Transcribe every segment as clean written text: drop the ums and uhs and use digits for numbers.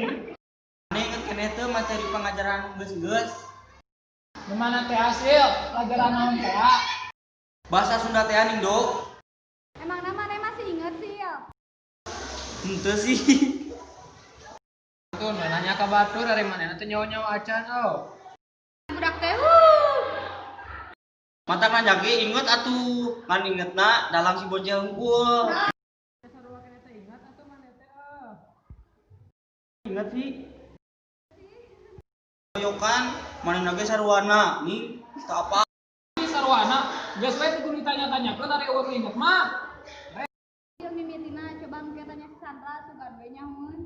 Maneh inget keneh teu materi pangajaran geus-geus? Di mana teh hasil? Pelajaran naon teh? Bahasa Sunda teh ning, Do. Emangna maneh masih inget sih ya? Henteu sih. Tuh, nanya ka batur ari manehna teh nyaho-nyaho acan oh. Budak teh wuh. Matak nanya ge inget atuh. Ngan ingetna dalang si Boncel hungkul. Sarua keneh teh ingat atuh maneh teh eh. Inget sih. Koyokan manehna ge saruana ning teu apa. Ih, sarwana, geus we kudu ditanya-tanyakeun ari euweuh inget mah. Ieu mimitina coba engke tanya si Sandra sugan we nyahoeun.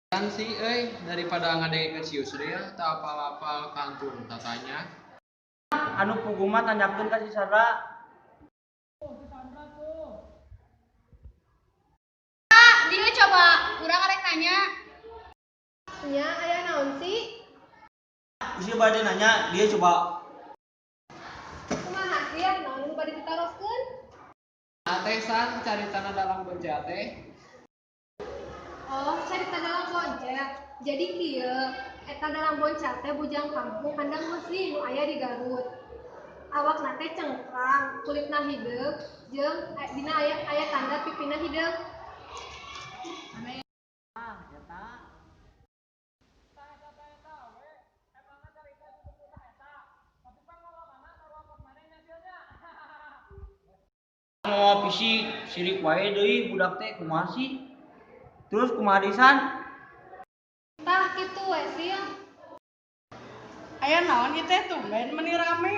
Kan sih euy, daripada ngadengkeun si Yusril teu apal-apal kantun tatanya. Anu puguh mah tanyakeun ka si Sandra. Oh, si Sandra tuh. Ah, dia coba urang arek nanya. Nya, aya naon sih? Isi bade nanya, dia coba. Kumaha sih ya, naon nu bade ditaroskeun? Teh San, caritana dalang boncel teh. Oh, carita dalang boncel. Jadi kieu, eta dalang boncel teh bujang kampung Kandang Besi nu aya di Garut. Awakna teh cengkrang, kulitna hideung, jeung dina aya aya tanda pipina hideung. Ah, eta. Tah eta teh eta we. Emangna carita cukup tah eta. Tapi pangalamanna sarua kos maneh nya nya. Mau fisik, sirik wae deui budak teh kumaha sih? Terus kumaha deui, San? Tah kitu we sih. Aya naon ieu teh, tumben meuni rame?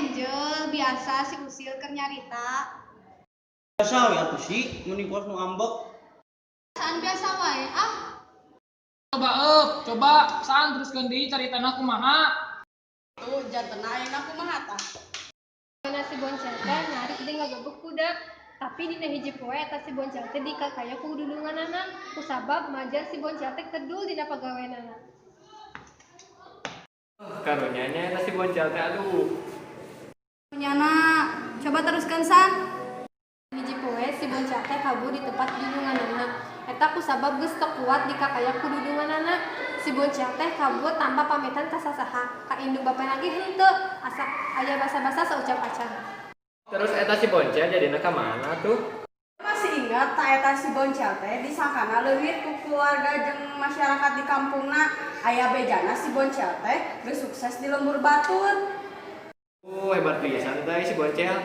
Angel biasa si Usil keur nyarita. Biasa we atuh sih, meni kos nu ambek. Saan biasa wae ah. Coba eup, coba San teruskeun deui caritana kumaha? Tuh jantena ayeuna kumaha tah? Karena si boncel teh narik jeung ngagebuk kuda. Tapi dina hiji poe eta si boncel teh dikakaya ku dudunganana kusabab majar si boncel teh kedul dina pagaweanana. Karunya nya eta si boncel teh, aduh. Nyana, coba teruskan, San. Hiji poe si boncel teh kabur di tempat dudunganana. Eta kusabab geus teu kuat dikakaya ku dudunganana. Si boncel teh kabur tanpa pamitan ka sasaha. Ka indung bapana ge henteu, asa aya basa-basa saucap acan. Terus eta si boncel jadina ka mana tuh? Masih ingat tak eta si boncel teh disangkana leuwih ku keluarga jeung masyarakat di kampungna? Aya bejana si boncel teh geus sukses di lembur batur. Oh, hebat pisan teh si boncel.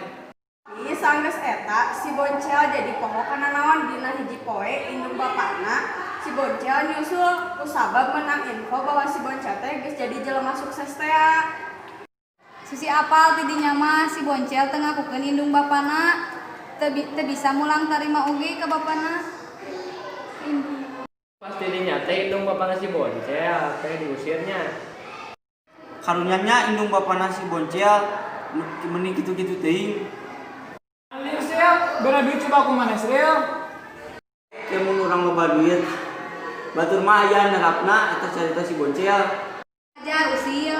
Ih, sanggeus eta si boncel jadi poho kana naon. Dina hiji poe indung bapana si boncel nyusul kusabab menang info bahwa si boncel teh geus jadi jelema sukses teh. Susi apal ti dinya mah si boncel teu ngakukeun indung bapana. Teu bisa mulang tarima oge ka bapana. Pasti dinya teh indung bapana si boncel teh diusirnya. Karunya nya indung bapana si boncel meni kitu-kitu teuing. Alim sil, bere duit coba ku maneh, Sril. Ke mun urang loba duit. Batur mah aya nerapna eta carita si boncel. Ajar, Usil.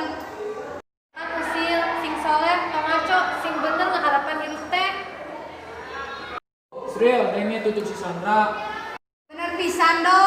Kan Usil, sing soleh, tong ngaco, sing bener ngaharapan hirup teh. Sril, denge tutup si Sandra. Bener pisan, Do.